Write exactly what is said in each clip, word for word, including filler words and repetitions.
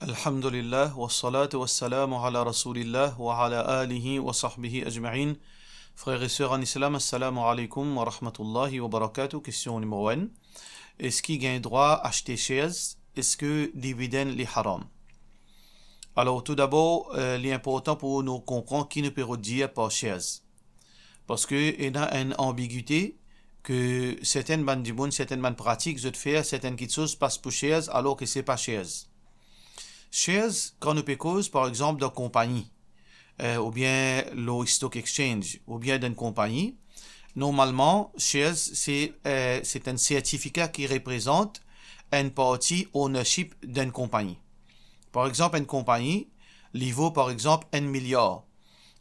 Alhamdulillah, wassalatu wassalamu ala Rasoulillah wa ala alihi wa sahbihi ajma'in. Frer e ser an Islam, assalamu alaikum wa rahmatullahi wa barakatuh. Kestion nimero enn. Eski gagn drwa aste shares? Eski dividenn li haram? Alor, toudabor, eh, li inportan pou nou konpran ki nou pe rod dir par shares. Parski ena enn anbigite ke sertenn bann dimoun, sertenn bann pratik, zot fer sertenn kitsoz pas pou shares, alor ke se pa shares. Shares, kan nou pe koz, par exanp, dan konpagni, eh, oubien lor stock exchange, oubien dan enn konpagni, normalman, shares, se, eh, se enn sertifika ki reprezant enn parti ownership dan enn konpagni. Par exanp, enn konpagni, li vo, par exanp, enn miliar.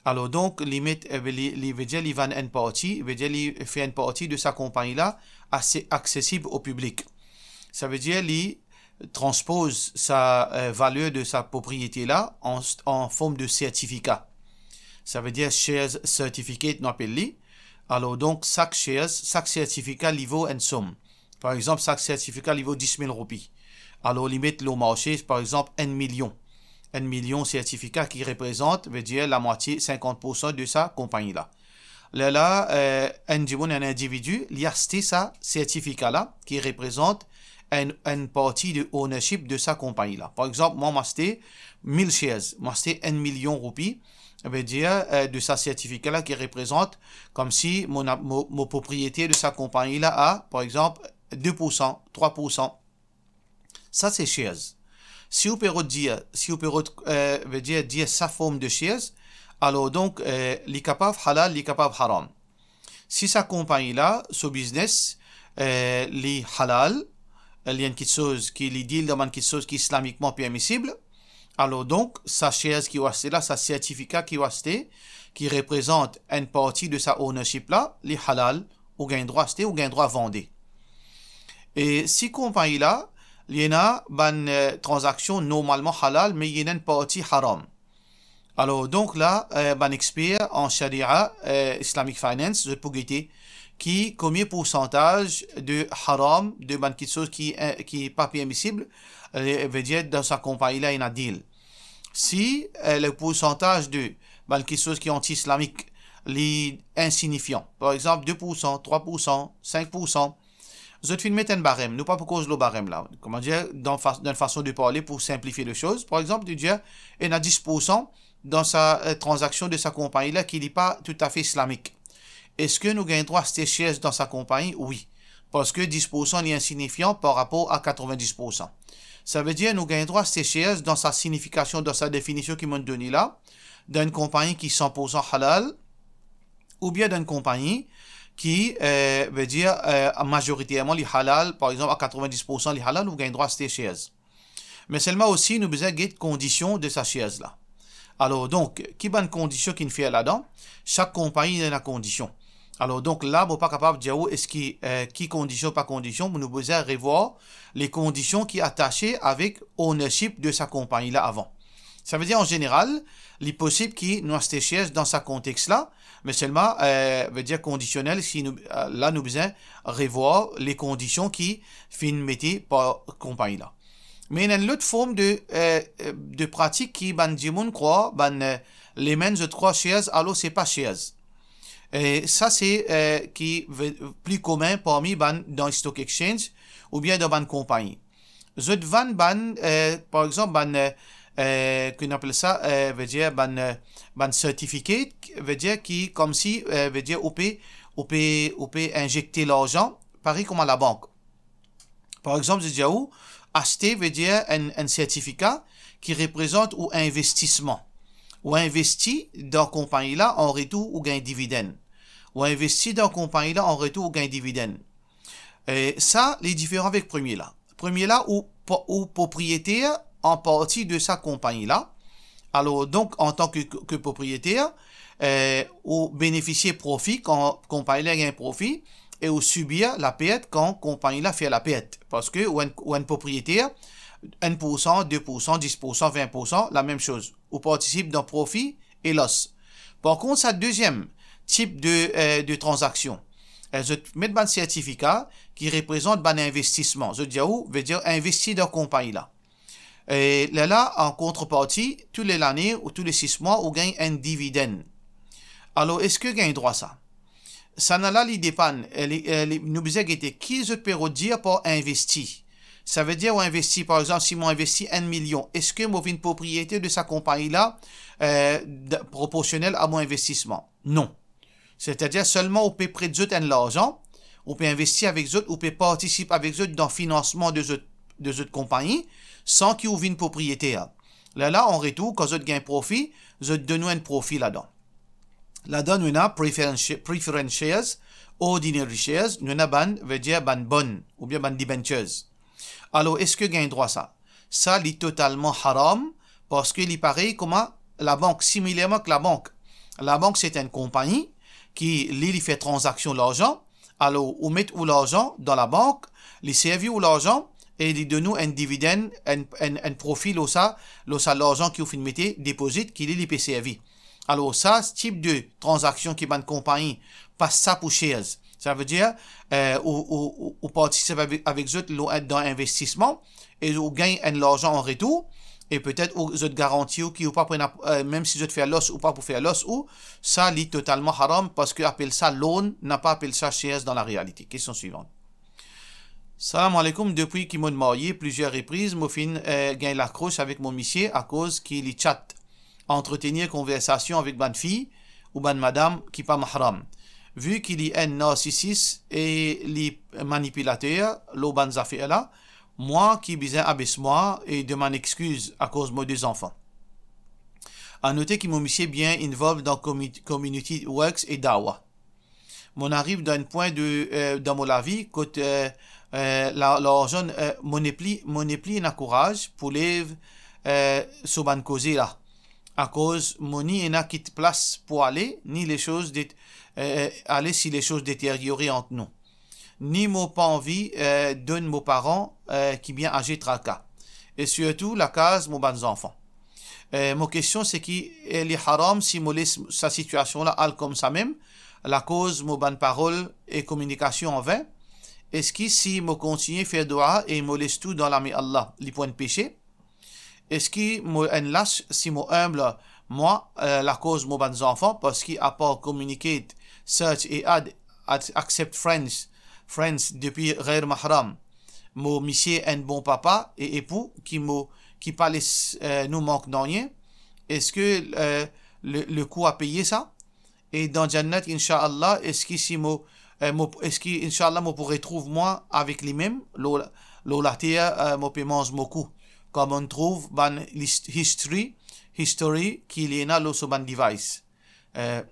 Alor, donk, li met, eh, li, li vedir li vann enn parti, vedir li fer enn parti de sa konpagni la ase aksesib o piblik. Savedir li transpoz sa, eh, valer de sa propriete la an, an form de sertifika. Savedir shares certificate, nou apel li. Alor, donk, sak shares, sak sertifika, li vo enn som. Par exanp, sak sertifika, li vo dis mil roupi. Alor, li met lor marse, par exanp, enn milion. Enn milion sertifika ki reprezant, vedir lamwatie, sinkant poursan de sa konpagni la. Lerla, eh, enn dimoun, enn individi, li aste sa sertifika la, ki reprezant enn, enn parti de ownership de sa konpagni la. Par exanp, mwa, mo aste mil shares, mo aste enn milion roupi, vedir, eh, de sa sertifika la ki reprezant koumsi mo, mo, mo propriete de sa konpagni la a, par exanp, de poursan, trwa poursan. Sa se shares. Si ou pe rod dir, si ou pe rod, eh, vedir, dir sa form de shares, alor donk, eh, li kapav halal, li kapav haram. Si sa konpagni la, so biznes, eh, li halal, eh, li enn kitsoz ki, li deal dan bann kitsoz ki islamikman permisib, alor donk, sa shares ki ou aste la, sa sertifika ki ou aste, ki reprezant enn parti de sa ownership la, li halal, ou gagn drwa aste, ou gagn drwa vande. E si konpagni la, li ena bann, eh, tranzaksion normalman halal, me li ena enn parti haram. Alor, donk la, eh, bann exper an sharia, eh, Islamic Finance, zot pou gete ki komie poursantaz de haram, de bann kitsoz ki, eh, ki pa permisib, eh, vedir dan sa konpagni la ena deal. Si, eh, le poursantaz de bann kitsoz ki anti-islamik, li insinifian, par exanp, de poursan, trwa poursan, sink poursan, zot finn met enn barem, nou pa pou koz lor barem la. Kouma dir, dan fa-, dan fason de parle, pou sinplifie le soz, par exanp, nou dir, ena dis poursan dan sa, eh, tranzaksion de sa konpagni la ki li pa toutafe islamik. Eski nou gagn drwa aste shares dan sa konpagni? Wi. Parski dis poursan li insinifian par rapor a katrovin-dis poursan. Savedir nou gagn drwa aste shares dan sa sinifikasion, dan sa definision ki mo'nn done la, dan enn konpagni ki san poursan halal, oubien dan enn konpagni ki, eh, vedir, eh, mazoriterman li halal, par exanp, a katrovin-dis poursan li halal, ou gagn drwa aste shares. Me selman osi, nou bizin get kondision de sa shares la. Alor, donk, ki bann kondision ki'nn fer ladan? Sak konpagni ena kondision. Alor, donk, la, mo pa kapav dir ou eski, eh, ki kondision, pa kondision, me nou bizin revwar le kondision ki atase avek ownership de sa konpagni la avan. Savedir, an zeneral, li posib ki nou aste shares dan sa kontex la, me selman, eh, vedir kondisionel, si nou, eh, la nou bizin revwar le kondision ki finn mete par konpagni la. Me ena enn lot form de, eh, eh, de pratik ki bann dimoun krwar, bann, eh, layman zot krwar shares, alor se pa shares. E sa se, eh, ki ve-, pli komin parmi bann dan stock exchange oubien dan bann konpagni. Zot vann bann, eh, par exanp, bann, eh, eh, ki nou apel sa, eh, vedir bann, eh, bann certificate, vedir ki koumsi, eh, vedir ou pe, ou pe, ou pe inzekte larzan, parey kouma labank. Par exanp, zot dir ou aste, vedir enn, enn sertifika ki reprezant ou investisman. Ou investi dan konpagni la, an retour ou gagn dividenn. Ou investi dan konpagni la, an retour ou gagn dividenn. E sa, li diferan avek premie la. Premie la, ou, ou propriyeter an parti de sa konpagni la. Alor, donk, antan ke, ke propriyeter, eh, ou benefisie profi kan konpagni la gagn profi, e ou sibir lapert kan konpagni la fer lapert. Parski ou enn, ou enn propriyeter, enn poursan, de poursan, dis poursan, vin poursan, lamem soz. Ou partisip dan profi e loss. Par kont, sa deziem tip de, eh, de tranzaksion, eh, zot met bann sertifika ki reprezant bann investisman. Zot dir ou, vedir investi dan konpagni la. E lerla, an kontreparti, tou le lane ou tou le sis mwa, ou gagn enn dividenn. Alor, eski gagn drwa sa? Sa la, li depann, e li, e li, nou bizin gete ki zot pe rod dir par investi. Savedir, ou investi, par exanp, si mo investi enn milion, eski mo vinn propriyeter de sa konpagni la, e, d-, proporsionel a mo investisman? Non. Setadir selman ou pe pret zot enn larzan, ou pe investi avek zot, ou pe partisip avek zot dan finansman de zot, de zot konpagni, san ki ou vinn propriyeter. Lerla, an retour, kan zot gagn profi, zot donn ou enn profi ladan. Ladan nou ena preference, preference shares, ordinary shares, nou ena bann, vedir bann bonn, oubien bann debentures. Alor, eski gagn drwa sa? Sa, li totalman haram, parski li parey kouma labank, similerman ek labank. Labank, se enn konpagni ki, li, li fer tranzaksion larzan. Alor, ou met ou larzan dan labank, li servi ou larzan e li donn ou enn dividenn, enn, enn, enn profi lor sa, lor sa larzan ki ou finn mete, depozit, ki li, li pe servi. Alor, sa tip de tranzaksion ki bann konpagni pas sa pou shares. Savedir, e, ou, ou, ou, ou partisip avek, avek zot lor, dan investisman, e ou gagn enn larzan an retour, e petet ou, zot garanti ou ki ou pa pou ena, e, mem si zot fer loss, ou pa pou fer loss, ou, sa, li totalman haram, parski apel sa loan, napa apel sa shares dan larealite. Kestion swivan. Salam alaikum, depi ki mo'nn marye, plizier repriz, mo finn, e, gagn lakros avek mo misie akoz ki li chat, antretenir konversasion avek bann fi ou bann madam ki pa mahram. Vi ki li enn narsisis e li manipilater lor bann zafer la, mwa ki bizin abes mwa e demann exkiz akoz mo de zanfan. A note ki mo misie bien involved dan commu-, community works e dawa. Mo'nn ariv dan enn pwin de, e, dan mo lavi kot, e, e, la, larzan, e, mo nepli, mo nepli ena kouraz pou lev, e, so bann koze la. Akoz mo ni ena kit plas pou ale, ni lesoz det-, e, e, ale si lesoz deteryore ant nou. Ni mo pa anvi, e, donn mo paran, e, ki bien aze traka. E sirtou lakaz mo bann zanfan. E, mo kestion se ki, e, li haram si mo les sa sitiasion la al koumsa mem, lakoz mo bann parol e kominikasion an vin? Eski si mo kontigne fer dua e mo les tou dan lame Allah, li pou enn pese? Eski mo enn las si mo inb mwa, e, lakoz mo bann zanfan, parski apar communicate, search e add, ad-, accept friends, friends depi ghair mahram, mo misie enn bon papa e epou ki mo, ki pa les, e, nou mank nanye, eski, e, le, le kou a peye sa? E dan Jannat, inshallah, eski si mo, e, mo, eski, inshallah, mo pou retrouv mwa avek limem, lor, lor later, e, mo pe manz mo kou, kouma nou trouv bann list-, history, history ki li ena lor so bann device. E,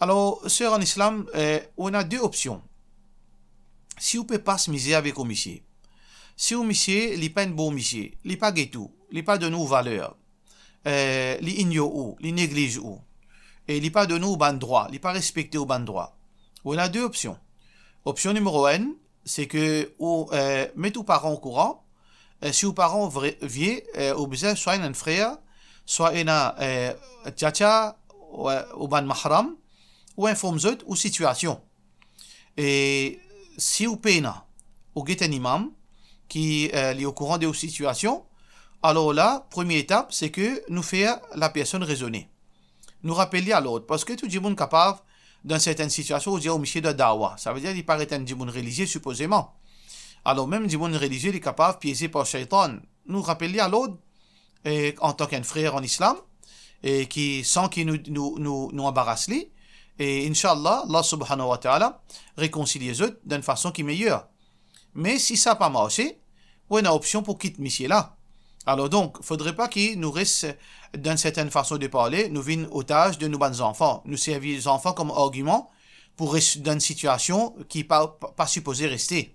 alor, ser an Islam, e, ou ena de opsion. Si ou pe pas mizer avek ou misie, si ou misie, li pa enn bon misie, li pa get ou, li pa donn ou valer, e, li inyor ou, li negliz ou, e li pa donn ou bann drwa, li pa respekte ou bann drwa, ou ena de opsion. Opsion nimero enn, se ke ou, e, met ou paran okouran, e, si ou paran vre, vie, e, ou bizin swa ena enn frer, swa ena, e, tiatia, ou, ou bann mahram, ou inform zot ou sitiasion. E si ou pena, ou get enn imam ki, e, li okouran de ou sitiasion, alor la, premie etap, se ke nou fer lapersonn rezone. Nou rapel li a lord, parski tou dimoun kapav, dan sertenn sitiasion, ou dir, "O, misie dan dawa." Savedir li paret enn dimoun relizie, sipozeman. Alor mem dimoun relizie, li kapav pieze par shaytan. Nou rapel li a lord, e, antan ki enn frer an Islam, e ki, san ki nou, nou, nou, nou anbaras li, e inshallah, Allah subhanahu wa ta'ala rekonsilie zot dan enn fason ki meyer. Me si sa pa marse, ou ena opsion pou kit misie la. Alor donk, fodre pa ki nou res, dan enn sertenn fason de parle, nou vinn otaz de nou bann zanfan. Nou servi zanfan kom argiman pou res dan enn sitiasion ki pa, pa, pa sipoze reste.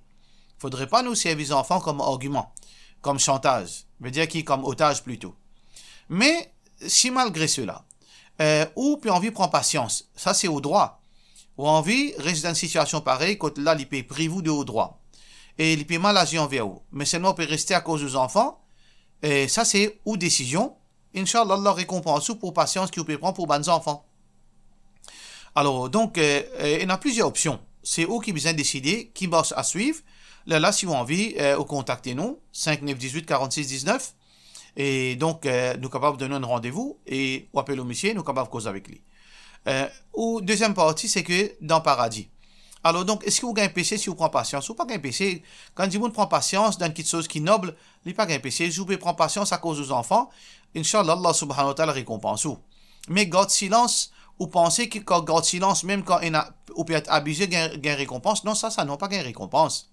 Fodre pa nou servi zanfan kom argiman, kom shantaz, vedir ki kom otaz plito. Me si malgre sela, e, ou pe anvi pran pasians, sa se ou drwa. Ou anvi res dan enn sitiasion parey kot la li pe priv ou de ou drwa, e li pe mal azir anver ou, me selman ou pe reste akoz ou zanfan, e sa se ou desizion. Inshallah, Allah rekonpans ou pou pasians ki ou pe pran pou bann zanfan. Alor, donk, e, e, ena plizier opsion. Se ou ki bizin deside ki mars a swiv. Lerla, si ou anvi, e, ou kontakte nou, cinq neuf dix-huit quarante-six dix-neuf, E donk, eh, nou kapav donn enn randevou e ou apel ou misie, nou kapav koz avek li. Eh, ou deziem parti, se ke dan paradi. Alor donk, eski ou gagn pese si ou pran pasians? Ou pa gagn pese. Kan dimoun pran pasians dan kiksoz ki nob, li pa gagn pese. Si ou pe pran pasians akoz ou zanfan, inshallah, Allah subhanahu wa ta'ala rekonpans ou. Me gard silans, ou panse ki kan gard silans, mem kan ena, ou pe et abize, gagn, gagn rekonpans? Non, sa, sa non, pa gagn rekonpans.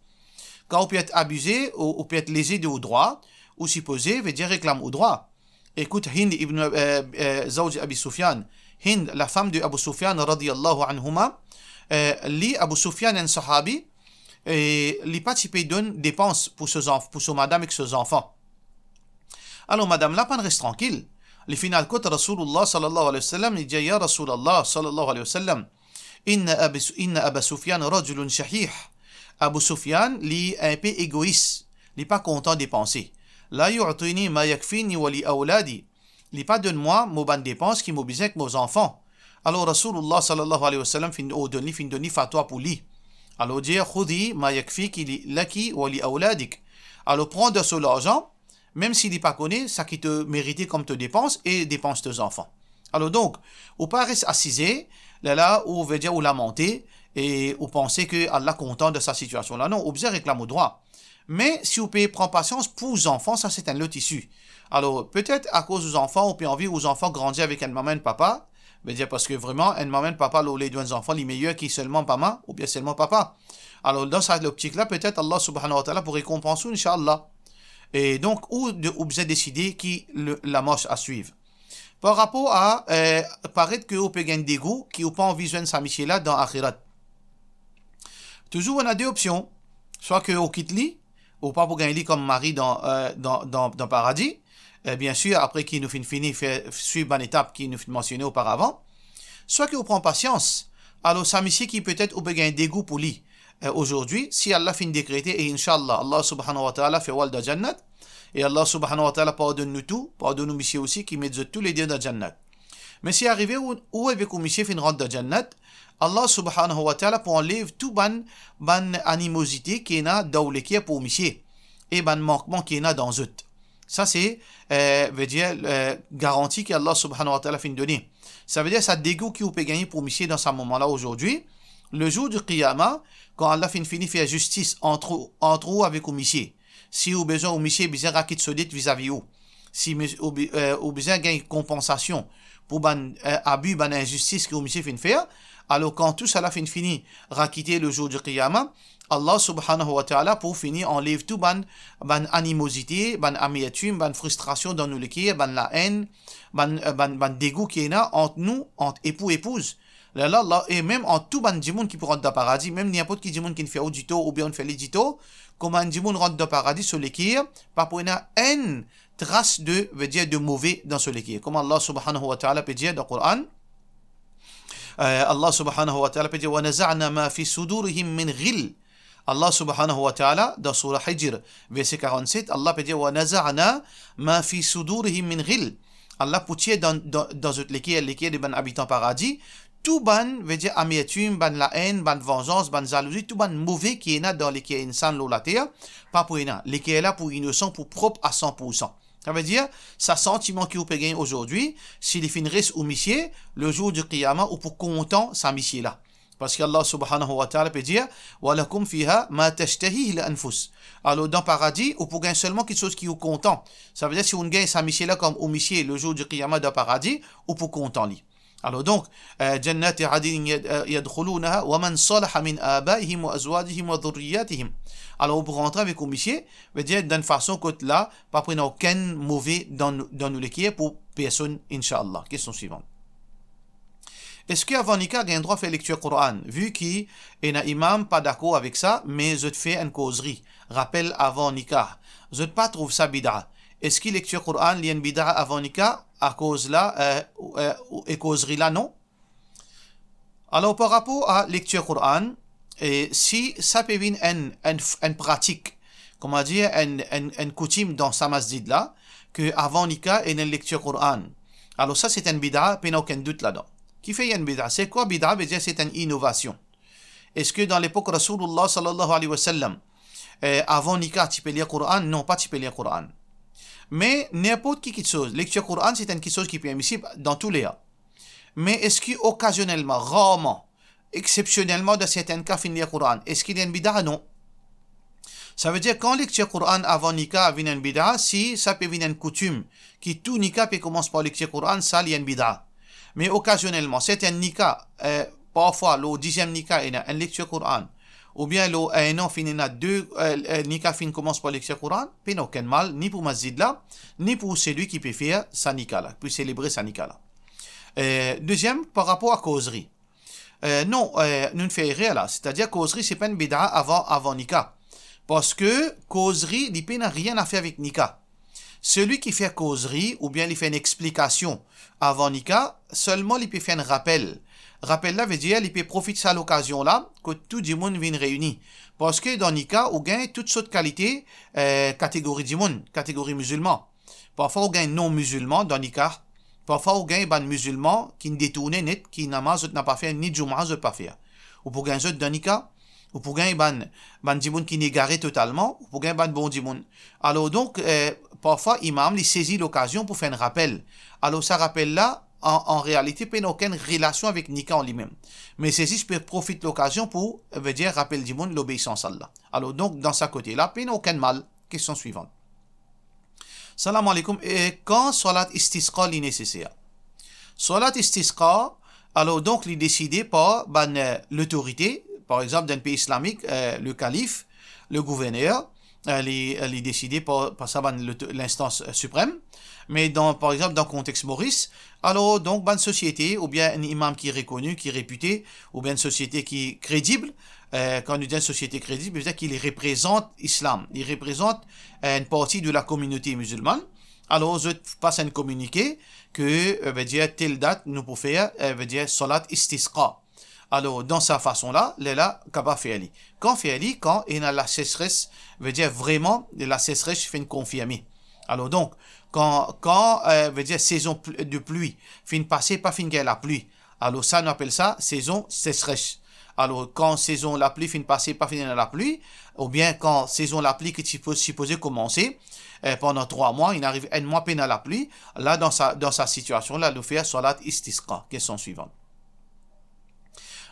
Kan ou pe et abize, ou, ou pe et leze de ou drwa, ou sipoze, vedir reklam ou drwa. Ekout Hind ibn, eh, eh, zawj Abi Sufyan. Hind, la femme de Abu Sufyan, radiyallahu anhuma. Eh, li, Abu Sufyan, enn sahabi, e li pa ti pe donn depans pou so zanf-, pou so madam ek so zanfan. Alor, madam la pa'nn res trankil. Li finn al kot Rasoulullah sallallahu alayhi wa sallam, li dir, "Ya Rasoulullah sallallahu alayhi wa sallam, inna Abi Su-, inna Aba Sufyan rajulun shahih." Abu Sufyan, li inpe egois, li pa kontan depanse. "La yu'tini ma yakfini wa li awladi." Li pa donn mwa mo bann depans ki mo bizin ek mo zanfan. Alor, Rasoulullah sallallahu alayhi wa sallam finn ordonn li, finn donn li fatwa pou li. Alor, dir, "Khudhi ma yakfiki li, laki wa li awladik." Alor, pran dan so larzan, mem si li pa kone, sa ki to merite kom to depans, e depans to zanfan. Alor donk, ou pa res asize, lerla ou, vedir ou lamante, e ou panse ki Allah kontan de sa sitiasion la. Non, ou bizin reklam ou drwa. Me si ou pe pran pasians pou zanfan, sa se enn lot isi. Alor, petet akoz ou zanfan, ou pe anvi ou zanfan grandi avek enn mama, enn papa, vedir parski vreman, enn mama, enn papa, lor ledo enn zanfan, li meyer ki selman mama oubien selman papa. Alor, dan sa loptik la, petet Allah subhanahu wa ta'ala pou rekonpans ou, inshallah. E donk, ou de, ou bizin deside ki le, lamars a swiv. Par rapor a, eh, paret ki ou pe gagn degou, ki ou pa anvi zwenn sa misie la dan axirat. Touzour, ena de opsion. Swa ki ou kit li, ou pa pou gagn li kom mari dan, eh, dan, dan, dan paradi. Eh, biensir, apre ki nou finn fini fer, swiv bann etap ki nou finn mansione oparavan. Swa ki ou pran pasians. Alor, sa misie ki petet ou pe gagn degou pou li, eh, azordi, si Allah finn dekrete, e inshallah, Allah subhanahu wa ta'ala fer ou al dan Jannat, e Allah subhanahu wa ta'ala pardonn nou tou, pardonn ou misie osi, ki met zot toulede dan Jannat. Me si arive ou, ou avek ou misie finn rant dan Jannat, Allah subhanahu wa ta'ala pou anlev tou bann, bann animozite ki ena dan ou leker pou ou misie, e bann mankman ki ena dan zot. Sa se, eh, vedir, eh, garanti ki Allah subhanahu wa ta'ala finn done. Savedir sa degou ki ou pe gagne pou misie dan sa moman la azordi, le jour du qiyama, kan Allah finn fini fer zistis ant, ant ou avek ou misie, si ou bizin, ou misie bizin rakit so det vizavi ou, si mis-, ou bi-, eh, ou bizin gagn konpansasion pou bann, eh, abi, bann inzistis ki ou misie finn fer, alor kan tousala finn fini rakite le jour du qiyama, Allah subhanahu wa ta'ala pou fini anlev tou bann, bann animozite, bann amertim, bann fristrasion dan nou leker, bann laenn, bann, eh, bann, bann degou ki ena ant nou, ant epou epouz. Lerla, la, e mem ant tou bann dimoun ki pou rant dan paradi, mem ninport ki dimoun ki finn fer ou ditor oubien ou finn fer li ditor, kouma enn dimoun rant dan paradi, so leker pa pou ena enn tras de, vedir de move dan so leker. Kouma Allah subhanahu wa ta'ala pe dir dan Koran, eh, Allah subhanahu wa ta'ala pe dir, "Wa naza'na ma fi sudurihim min ghil." Allah subhanahu wa ta'ala, dan Surah Hijr, verse karannset, Allah pe dir, "Wa naza'na ma fi sudurihim min ghil." Allah pou tir dan, dan, dan zot leker, leker de bann abitan paradi, tou bann, vedir amertim, bann laenn, bann vanzans, bann zalouzi, tou bann move ki ena dan leker insan lor later, pa pou ena. Leker la pou inosan, pou prop a san pour san. Savedir, sa santiman ki ou pe gagne azordi, si li finn res ou misie, le jour du qiyama, ou pou kontan sa misie la. Parski Allah subhanahu wa ta'ala pe dir, "Wa lakum fiha ma tashtahihi al-anfus." Alor, dan paradi, ou pou gagn selman kiksoz ki ou kontan. Savedir, si ou gagn sa misie la kom ou misie le jour du qiyama dan paradi, ou pou kontan li. Alor donk, eh, jannati adnin yad-, eh, yadkhulunaha wa man salaha min abaihim wa azwajihim wa dhurriyyatihim. Alor, ou pou rantre avek ou misie, vedir dan fason kot la, pa pou ena okenn move dan nou, dan nou leker pou personn, inshallah. Kestion swivan. Eski avan nikah gagn drwa fer lektir Koran, vi ki ena imam pa dakor avek sa, me zot fer enn kozri, rapel avan nikah? Zot pa trouv sa bida? Eski lektir Koran li enn bida avan nikah? Akoz la, eh, eh, e kozri la, non? Alor, par rapor a lektir Koran, e si sa pe vinn enn, enn, enn pratik, kouma dir, enn, enn, enn koutim dan sa masjid la, ki avan nikah ena enn lektir Koran, alor sa se enn bida, pena okenn dout ladan. Kifer enn bida? Se kwa bida? Vedir se enn inovasion. Eski dan lepok Rasoulillah sallallahu alayhi wa sallam, eh, avan nikah ti pe lir Koran? Non, pa ti pe lir Koran. Me ninport ki kiksoz, lektir Koran, se enn kiksoz ki permisib dan tou le ka. Me eski okazionelman, rarman, exepsionelman, dan sertin ka, finn lir Koran, eski li enn bida? Non. Savedir, kan lektir Koran avan nika vinn enn bida, si sa pe vinn enn koutim, ki tou nika pe koumans par lektir Koran, sa li enn bida. Me okazionelman, sertin nika, eh, parfwa, lor diziem nika, ena enn lektir Koran, oubien lor enn an, finn ena de, eh, eh, nika finn koumans par lektir Koran, pena okenn mal, ni pou masjid la, ni pou selwi ki pe fer sa nika la, pou selebre sa nika la. Eh, deziem, par rapor a kozri. Eh, non, eh, nou fer erer la. Setadir, kozri, se pa enn bida avan, avan nika. Parski kozri, li pena nanye a fer avek nika. Selwi ki fer kozri, oubien li fer enn explikasion avan nika, selman li pe fer enn rapel. Rapel la vedir, li pe profit sa lokazion la, kot tou dimoun vinn reyini. Parski dan nika, ou gagn tou sort kalite, eh, kategori dimoun, kategori mizilman. Parfwa ou gagn non-mizilman dan nika. Parfwa ou gagn bann mizilman ki detourne net, ki napa, zot napa fer ni Djouma, zot pa fer. Ou pou gagn zot dan nika. Ou pou gagn bann, bann dimoun ki egare totalman, ou pou gagn bann bon dimoun. Alor donk, eh, parfwa imam li sezi lokazion pou fer enn rapel. Alor sa rapel la, an, an realite, pena okenn relasion avek nika an limem. Me se zis pou profit lokazion pou, vedir, rapel dimoun lobeisans Allah. Alor donk, dan sa kote la, pena okenn mal. Kestion swivan. Salam aleykoum. E kan swalat istisqa li neseser? Swalat istisqa, alor donk, li deside par bann, eh, lotorite, par exanp, dan pei islamik, eh, le kalif, le gouverner, eh, li, li deside par, par sa bann loto-, linstans, eh, siprem. Me dan, par exanp, dan kontex Moris, alor donk, bann sosiete oubien enn imam ki rekoni, ki repite, oubien enn sosiete ki kredib, eh, kan nou dir enn sosiete kredib, vedir ki li reprezant islam, li reprezant, eh, enn parti de la kominote mizilman. Alor, zot pas enn kominike ke, eh, vedir tel dat nou pou fer, eh, vedir swalat istisqa. Alor, dan sa fason la, lerla kapav fer li. Kan fer li? Kan ena laseseres, vedir vreman laseseres finn konfirme. Alor donk, kan, kan, eh, vedir sezon pl-, de pli finn pase, pa finn gagn lapli, alor sa nou apel sa sezon seseres. Alor, kan sezon lapli finn pase, pa finn ena lapli, oubien kan sezon lapli ki ti sipo-, sipoze koumanse, eh, pandan trwa mwa, inn ariv enn mwa pena lapli, la, dan sa, dan sa sitiasion la, nou fer swalat istisqa. Kestion swivan.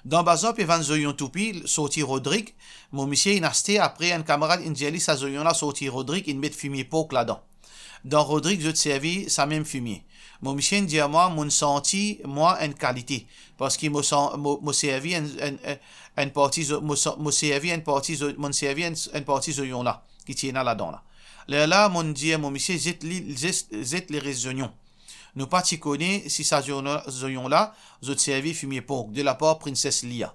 Dan bazar pe vann zoyon toupi, sorti Rodrig, mo misie inn aste, apre enn kamarad inn dir li sa zoyon la sorti Rodrig, inn met fimie pork ladan. Dan Rodrig zot servi sa mem fimie. Mo misie inn dir mwa, mo'nn santi mwa enn kalite, parski mo san-, mo, mo servi enn, enn, enn, enn parti zo-, mo san-, mo servi enn parti zo-, mo'nn servi enn, enn parti zoyon la, ki ti ena ladan la. Lerla mo'nn dir mo misie zet li, zet, zet leres zoyon. Nou pa ti kone si sa zoyon, zoyon la, zot servi fimie pork, de lapar Prinses Lia.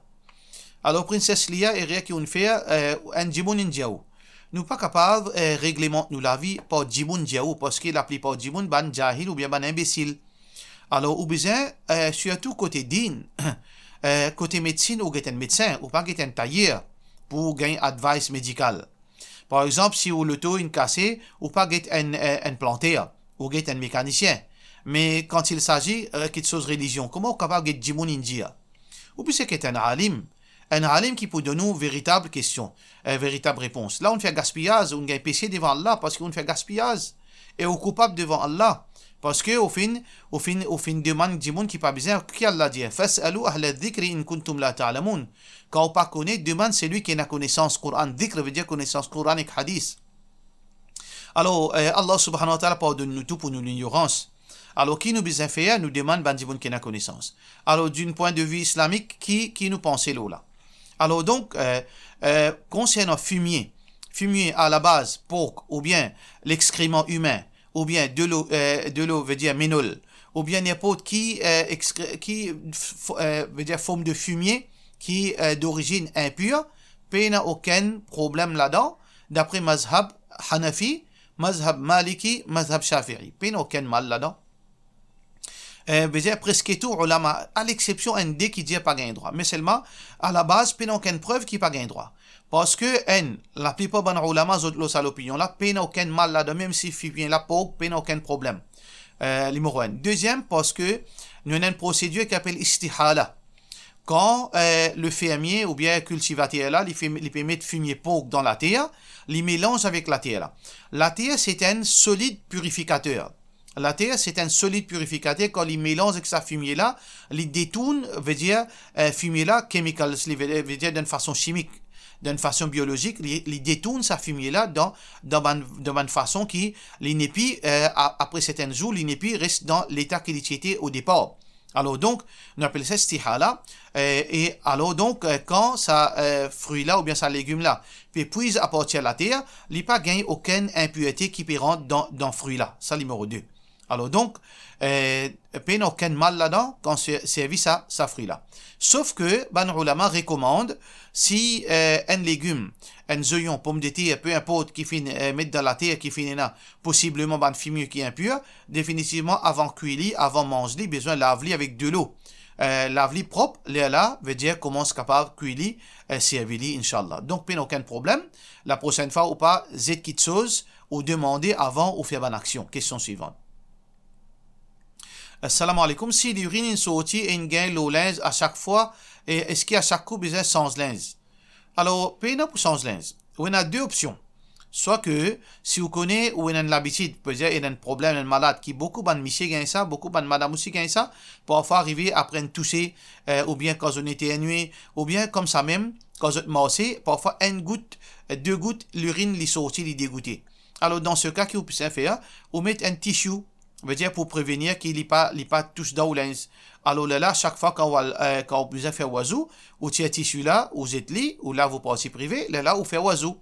Alor, Prinses Lia, erer ki ou'nn fer, eh, enn dimoun inn dir ou. Nou pa kapav, eh, reglemant nou lavi par dimoun dir ou, parski laplipar dimoun bann jahil oubien bann inbesil. Alor, ou bizin, eh, sirtou kote din, eh, kote medsinn, ou get enn medsin, ou pa get enn tayer pou gagn advice medikal. Par exanp, si ou loto inn kase, ou pa get enn, eh, enn planter, ou get enn mekanisien. Me kan il sazi, eh, kiksoz relizion, kouma ou kapav get dimoun inn dir? Ou bizin get enn alim. Enn alim ki pou donn ou veritab kestion, enn veritab repons. La, ou'nn fer gaspiyaz, ou'nn gagn pese devan Allah, parski ou'nn fer gaspiyaz. E ou koupab devan Allah, parski ou finn, ou finn, ou finn demann dimoun ki pa bizin. Ki Allah dir? "Fas'alu ahla dhikri in kuntum la ta'lamun." Kan ou pa kone, demann selwi ki ena konesans Koran. Dhikr vedir konesans Koran ek hadis. Alor, eh, Allah subhanahu wa ta'ala pardonn nou tou pou nou lignorans. Alor, ki nou bizin fer? Nou demann bann dimoun ki ena konesans. Alor, d'un point de vue islamik, ki, ki nou panse lor la? Alor donk, eh, eh, konsernan fimie, fimie a la baz, pork, oubien lexkreman imin, oubien delo, eh, delo vedir menol, oubien ninport ki, eh, exkre-, ki f-, eh, vedir form de fimie ki, eh, dorizinn inpir, pena okenn problem ladan, dapre mazhab Hanafi, mazhab Maliki, mazhab Shafi'i. Pena okenn mal ladan. Eh, vedir preske tou oulama, a lexsepsion enn de ki dir pa gagn drwa. Me selman, a la baz, pena okenn prev ki pa gagn drwa. Parski enn, laplipar bann oulama, zot lor sa lopinion la, pena okenn mal ladan, mem si fimie la pork, pena okenn problem. Eh, limero enn. Deziem, parski nou ena enn prosedir ki apel istihala. Kan, eh, le fermie oubien kiltivater la, li fer, li pe met fimie pork dan later, li melanz avek later la. Later, se enn solid pirifikater. Later, se enn solid pirifikater, kan li melanz ek sa fimie la, li detourn, vedir, eh, fimie la, chemicals, li ve, vedir dan enn fason chimik, dan enn fason biolozik, li, li detourn sa fimie la dan, dan bann, dan bann fason ki li nepli, eh, a, apre sertin zour, li nepli res dan leta ki li ti ete o depar. Alor donk, nou apel sa istihala, eh, e alor donk, eh, kan sa, eh, fri la oubien sa legim la pe pwiz apartir later, li pa gagn okenn inpirte ki pe rant dan, dan fri la, sa nimero de. Alor donk, eh, pena okenn mal ladan kan se, servi sa, sa fri la. Sof ke bann oulama rekomand, si, eh, enn legim, enn zoyon, pomdeter, pe inport ki finn, eh, met dan later, ki finn ena posibleman bann fimie ki inpir, definitivman, avan kwi li, avan manz li, bizin lav li avek delo. Eh, lav li prop, lerla, vedir koumans kapav kwi li, eh, servi li, inshallah. Donk, pena okenn problem. Laprosenn fwa, ou pa zet kiksoz, ou demande avan ou fer bann aksion. Kestion swivan. Assalamu alaikum. Si lirinn inn sorti e inn gagn lor linz a sak fwa, e eski a sak kou bizin sanz linz? Alor, pena pou sanz linz. Ou ena de opsion. Swa ke, si ou kone ou ena enn labitid, pedir ena enn problem, enn malad, ki boukou bann misie gagn sa, boukou bann madam osi gagn sa, parfwa arive apre enn touse, eh, oubien kan zot inn eternye, oubien koumsa mem, kan zot marse, parfwa enn gout, eh, de gout, lirinn li sorti, li degoute. Alor, dan se ka, ki ou bizin fer, ou met enn tisi, vedir pou prevenir ki li pa, li pa tous dan ou linz. Alor lerla, sak fwa kan ou al, eh, kan ou bizin fer ou wazou, ou tir tisi la, ou zet li, ou lav ou parti prive, lerla ou fer ou wazou.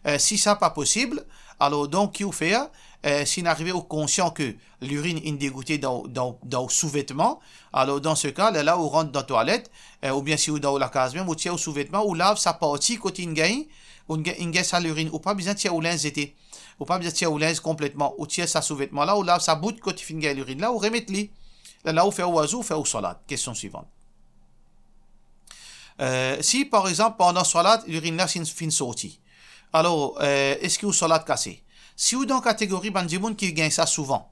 Eh, si sa pa posib, alor donk ki ou fer, eh, si inn arive ou konsian ke lirinn inn degoute dan, dan, dan ou souvetman, alor dan se ka, lerla ou rant dan twalet, eh, oubien si ou dan ou lakaz mem, ou tir ou souvetman, ou lav sa parti kot inn gagn, ou inn gagn, inn gagn sa lirinn, ou pa bizin tir ou linz zete. Ou pa bizin tir ou linz konpletman, ou tir sa souvetman la, ou lav sa bout kot finn gagn lirinn la, ou remet li. Lerla ou fer ou wazou, ou fer ou swalat. Kestion swivan. Eh, si, par exanp, pandan swalat, lirinn la finn, finn sorti, alor, eh, eski ou swalat kase? Si ou dan kategori bann dimoun ki gagn sa souvan,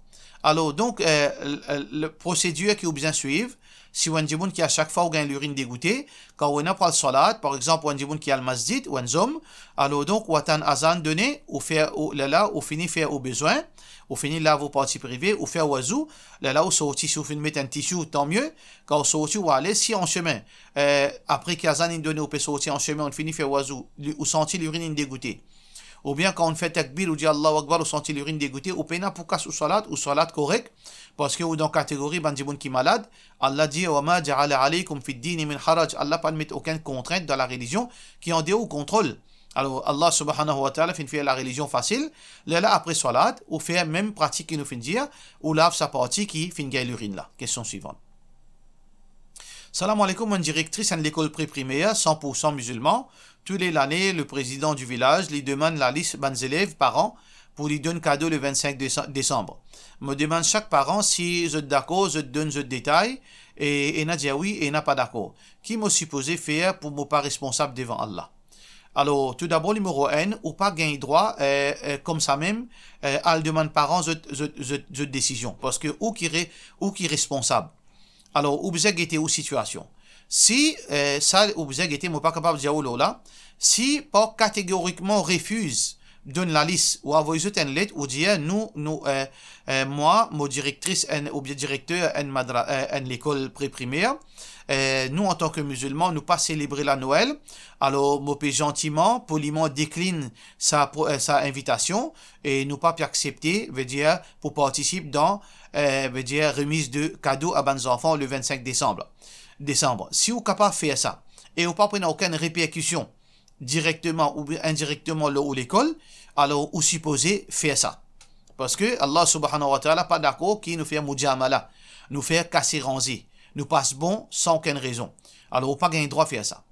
alor, donk, eh, le, le prosedir ki ou bizin swiv, si ou enn dimoun ki a sak fwa ou gagn lirinn degoute, kan ou ena pou al swalat, par exanp, ou enn dimoun ki al masjid, ou enn zom, alor donk, ou atann azan done, ou fer, ou, lerla, ou fini fer ou bezwin, ou fini lav ou parti prive, ou fer ou wazou, lerla ou sorti, si ou finn met enn tisi, tan mie, kan ou sorti, ou ale, si an sime, eh, apre ki azan inn done, ou pe sorti an sime, ou fini fer ou wazou, li, ou santi lirinn inn degoute. Oubien kan ou fer takbir, ou dir Allahu Akbar, ou santi lirinn degoute, ou pena pou kas ou swalat, ou swalat korek, parski ou dan kategori bann dimoun ki malad. Allah dir, "Wa ma ja'ala alaykum fid dini min haraj." Allah pa met okenn kontrint dan larelizion ki andeor ou kontrol. Alor, Allah subhanahu wa ta'ala finn fer larelizion fasil. Lerla apre swalat, ou fer mem pratik ki nou finn dir, ou lav sa parti ki finn gagn lirinn la. Kestion swivan. Salam alaikum, mo enn direktris enn lekol pre-primer, san pour san mizilman. Tou le lane, le prezidan di vilaz, li demann lalis bann zelev paran pou li donn kado le vinn-sink desa-, desanm. Mo demann sak paran si zot dakor, zot donn zot detay, e ena dir wi, ena pa dakor. Ki mo sipoze fer pou mo pa responsab devan Allah? Alor, toudabor, nimero enn, ou pa gagn drwa, eh, eh, koumsa mem, eh, al demann paran zot, zot, zot, zot desizion, parski ou ki re-, ou ki responsab. Alor, ou bizin gete ou sitiasion. Si, eh, sa ou bizin gete, mo pa kapav dir ou lor la, si par kategorikman refiz donn lalis, ou avoy zot enn let, ou dir, nou, nou, eh, eh, mwa, mo direktris enn, oubien direkter enn madra-, eh, enn lekol pre-primer, eh, nou, antan ke mizilman, nou pa selebre Lanwel. Alor, mo pe zantiman, poliman deklinn sa pro-, eh, sa invitasion, e nou pa pe aksepte, vedir, pou partisip dan, eh, vedir, remiz de kado a bann zanfan le vinn-sink desanm. Desanm. Si ou kapav fer sa, e ou pa pou ena okenn reperkision direkteman ou indirekteman lor ou lekol, alor ou sipoze fer sa. Parski Allah subhanahu wa ta'ala pa dakor ki nou fer mujamala, nou fer kase ranze, nou pas bon san okenn rezon. Alor ou pa gagn drwa fer sa.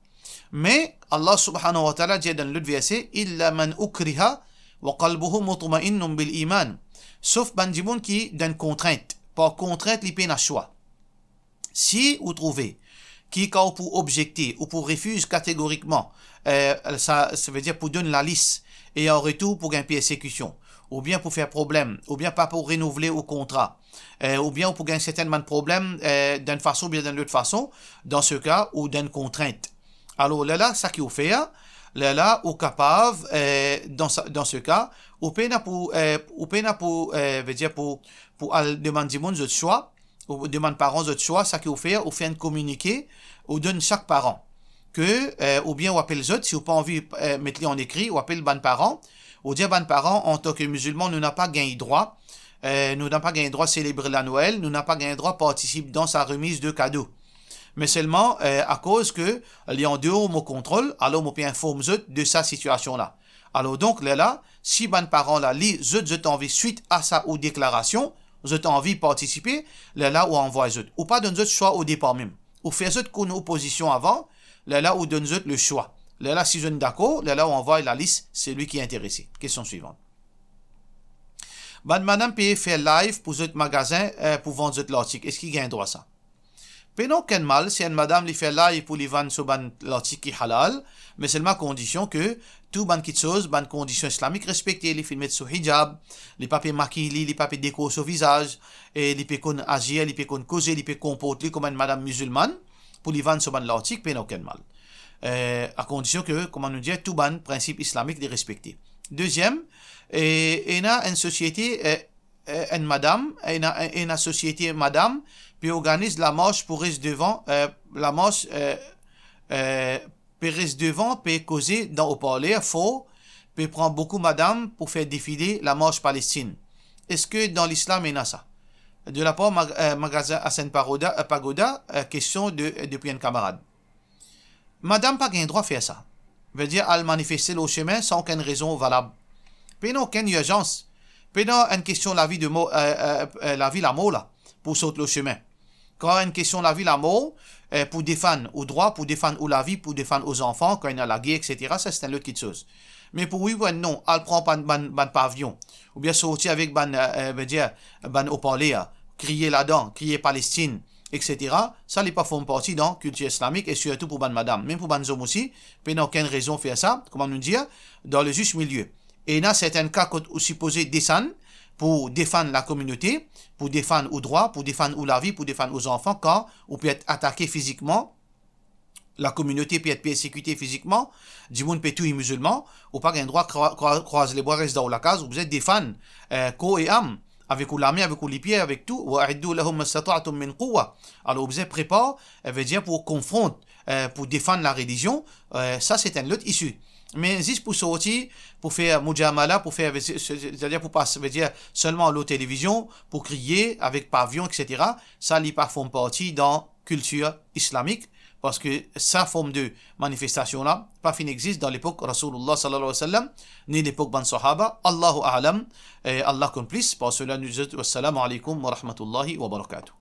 Me Allah subhanahu wa ta'ala dir dan lot verse, "Illa man ukriha wa qalbuhu mutma'innun bil iman." Sof bann dimoun ki dan kontrint. Par kontrint, li pena swa. Si ou trouve ki kan ou pou objekte, ou pou refiz kategorikman, eh, sa, sa vedir pou donn lalis, e an retour pou gagn persekision, oubien pou fer problem, oubien pa pou renouvle ou kontra, eh, oubien ou pou gagn sertin bann problem, eh, dan enn fason oubien dan enn lot fason, dan se ka ou dan enn kontrint. Alor, lerla, sa ki ou fer, lerla, ou kapav, eh, dan sa, dan se ka, ou pena pou, eh, ou pena pou, eh, vedir pou, pou al demann dimoun zot swa, ou demann paran zot swa, sa ki ou fer, ou fer enn kominike, ou donn sak paran. Ke, eh, oubien ou apel zot, si ou pa anvi, eh, met li an ekri, ou apel bann paran, ou dir bann paran, antan ke mizilman, nou napa gagn drwa, eh, nou napa gagn drwa selebre Lanwel, nou napa gagn drwa partisip dan sa remiz de kado. Me selman, eh, akoz ke li andeor mo kontrol, alor mo pe inform zot de sa sitiasion la. Alor donk, lerla, si bann paran la li zot, zot anvi swit a sa ou deklarasion, zot anvi partisipe, lerla ou anvway zot. Ou pa donn zot swa o depar mem. Ou fer zot konn ou pozision avan, lerla ou donn zot le swa. Lerla si zot dakor, lerla ou anvway lalis selwi ki interese. Kestion swivan. Bann madam pe fer live pou zot magazin, eh, pou vann zot lartik. Eski gagn drwa sa? Pena okenn mal si enn madam li fer live pou li vann so bann lartik ki halal, me selman kondision ke tou bann kitsoz, bann kondision islamik respekte, li finn met so hijab, li pa pe makiy li, li pa pe dekor so vizaz, e li pe konn azir, li pe konn koze, li pe konport li kouma enn madam mizilmann, pou li vann so bann lartik, pena okenn mal. Eh, a kondision ke, kouma nou dir, tou bann prinsip islamik li respekte. Deziem, e, ena enn sosiete, eh, eh, enn madam, ena, ena sosiete madam, pe organiz lamars pou res devan, eh, lamars, eh, eh, pe res devan, pe koze dan oparler for, pe pran boukou madam pou fer defile lamars Palestinn. Eski dan lislam ena sa? De lapar mag-, eh, magazin Hassan Pagoda, eh, Pagoda, eh, kestion de, depi enn kamarad. Madam pa gagn drwa fer sa. Vedir al manifeste lor sime san okenn rezon valab. Pena okenn irzans. Pena enn kestion lavi de mor, eh, eh, eh, lavi lamor la, pou sort lor sime. Kan enn kestion lavi lamor, eh, pou defann ou drwa, pou defann ou lavi, pou defann ou zanfan, kan ena lager, et cetera, sa se enn lot kitsoz. Me pou wi, pou enn non, al pran bann, bann, bann pavion, oubien sorti avek bann, eh, eh, vedir, bann oparler, kriye ladan, kriye Palestinn, et cetera, sa li pa form parti dan kiltir islamik e sirtou pou bann madam. Mem pou bann zom osi, pena okenn rezon fer sa, kouma nou dir, dan le zis milie. E ena sertin ka kot ou sipoze desann pou defann lakominote, pou defann ou drwa, pou defann ou lavi, pou defann ou zanfan, kan ou pe et atake fizikman, lakominote pe et persekite fizikman, dimoun pe touy mizilman, ou pa gagn drwa krwa-, krwa-, krwaz lebra, res dan ou lakaz, ou bizin defann, eh, kor e am, avek ou lame, avek ou lipie, avek tou, wa a'iddu lahum mastata'tum min quwwa. Alor, ou bizin prepar, eh, vedir pou konfront, eh, pou defann larelizion, eh, sa se enn lot isi. Me zis pou sorti, pou fer mujamala, pou fer, se-, se-, setadir pou pas, vedir selman lor televizion, pou kriye avek pavion, et cetera, sa li pa form parti dan kiltir islamik, parski sa form de manifestasion la pa finn exist dan lepok Rasoulillah sallallahu alayhi wa sallam, ni lepok bann sahaba, Allahu a'lam, e Allah konn plis. Par sela nou dir zot, wassalamu alaykum wa rahmatullahi wa barakatuh.